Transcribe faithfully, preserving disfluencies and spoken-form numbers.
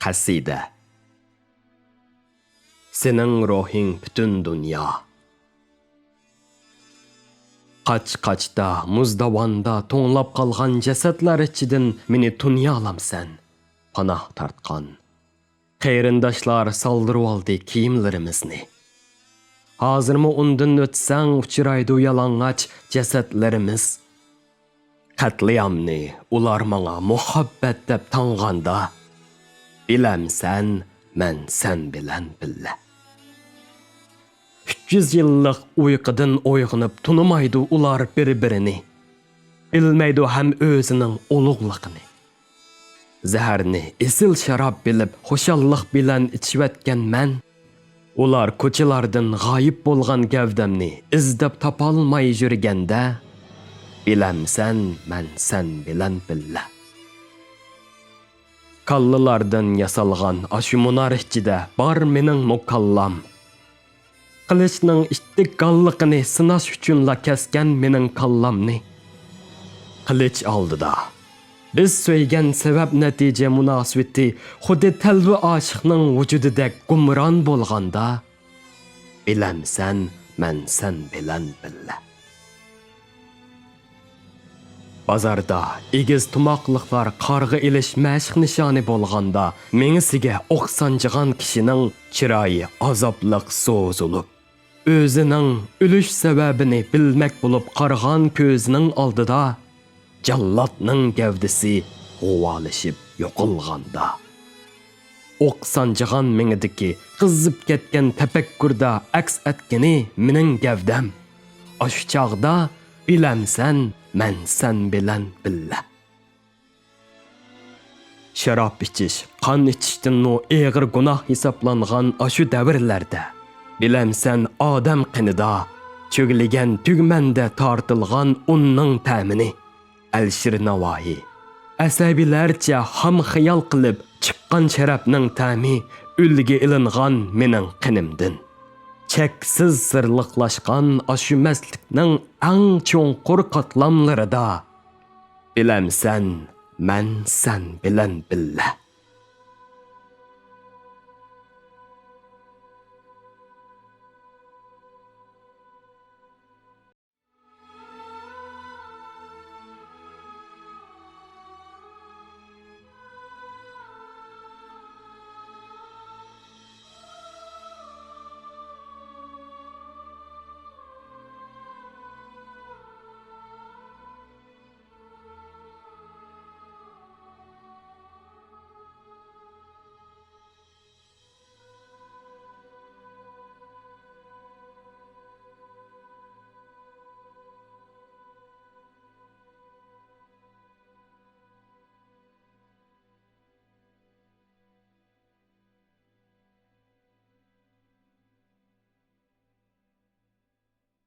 قەسىدە. سېنىڭ روھىڭ پۈتۈن دۇنيا. قاچ-قاچتا، مۇزداۋاندا توڭلاپ قالغان جەسەتلەر ئىچىدىن مېنى تونۇيالامسەن؟ پاناھ تارتقان قېرىنداشلار سالدۇرۇۋالدى كىيىملىرىمىزنى. ھازىرمۇ ئۇندىن ئۆتسەڭ، ئۇچرايدۇ يالىڭاچ جەسەتلىرىمىز. قەتلىئامنى ئۇلار ماڭا مۇھەببەت دەپ تاڭغاندا، بىلەمسەن، مەن سەن بىلەن بىللە. ئۈچ يۈز يىللىق ئۇيقۇدىن ئويغىنىپ تونۇمايدۇ ئۇلار بىر-بىرىنى. بىلمەيدۇ ھەم ئۆزىنىڭ ئۇلۇغلۇقىنى. زەھەرنى ئېسىل شاراب بىلىپ خۇشاللىق بىلەن ئىچىۋەتكەن مەن. ئۇلار كوچىلاردىن غايىب بولغان گەۋدەمنى ئىزدەپ تاپالماي يۈرگەندە، بىلەمسەن، مەن سەن بىلەن بىللە. كاللىلاردىن ياسالغان ئاشۇ مۇنار ئىچىدە بار مېنىڭمۇ كاللام. قىلىچنىڭ ئىتتىك گاللىقىنى سىناش ئۈچۈنلا كەسكەن مېنىڭ كاللامنى. قىلىچ ئالدىدا بىز سۆيگەن سەۋەب نەتىجە مۇناسىۋىتى خۇددى تەلۋە ئاشىقنىڭ ۋۇجۇدىدەك گۇمران بولغاندا، بىلەمسەن، مەن سەن بىلەن بىللە. بازاردا ئېگىز تۇماقلىقلار قارغا ئېلىش مەشىق نىشانى بولغاندا، مېڭىسىگە ئوق سانجىغان كىشىنىڭ چىرايى ئازابلىق سوزۇلۇپ، ئۆزىنىڭ ئۆلۈش سەۋەبىنى بىلمەك بولۇپ قارىغان كۆزىنىڭ ئالدىدا، جاللاتنىڭ گەۋدىسى غۇۋالىشىپ يوقالغاندا، ئوق سانجىغان مېڭىدىكى قىزىپ كەتكەن تەپەككۇردا ئەكس ئەتكىنى مېنىڭ گەۋدەم. ئاشۇ چاغدا بىلەمسەن، مەن سەن بىلەن بىللە. شاراب ئىچىش، قان ئىچىشتىنمۇ ئېغىر گۇناھ ھېسابلانغان ئاشۇ دەۋرلەردە، بىلەمسەن، ئادەم قېنىدا چۆگىلىگەن تۈگمەندە تارتىلغان ئۇننىڭ تەمىنى؟ ئەلىشىر ناۋايى. ئەسەبىيلەرچە ھام خىيال قىلىپ چىققان شەرەپنىڭ تەمى ئۈلگە ئېلىنغان مېنىڭ قېنىمدىن. چەكسىز سىرلىقلاشقان ئاشۇ مەستلىكنىڭ ئەڭ چوڭقۇر قاتلاملىرىدا، بىلەمسەن، مەن سەن بىلەن بىللە.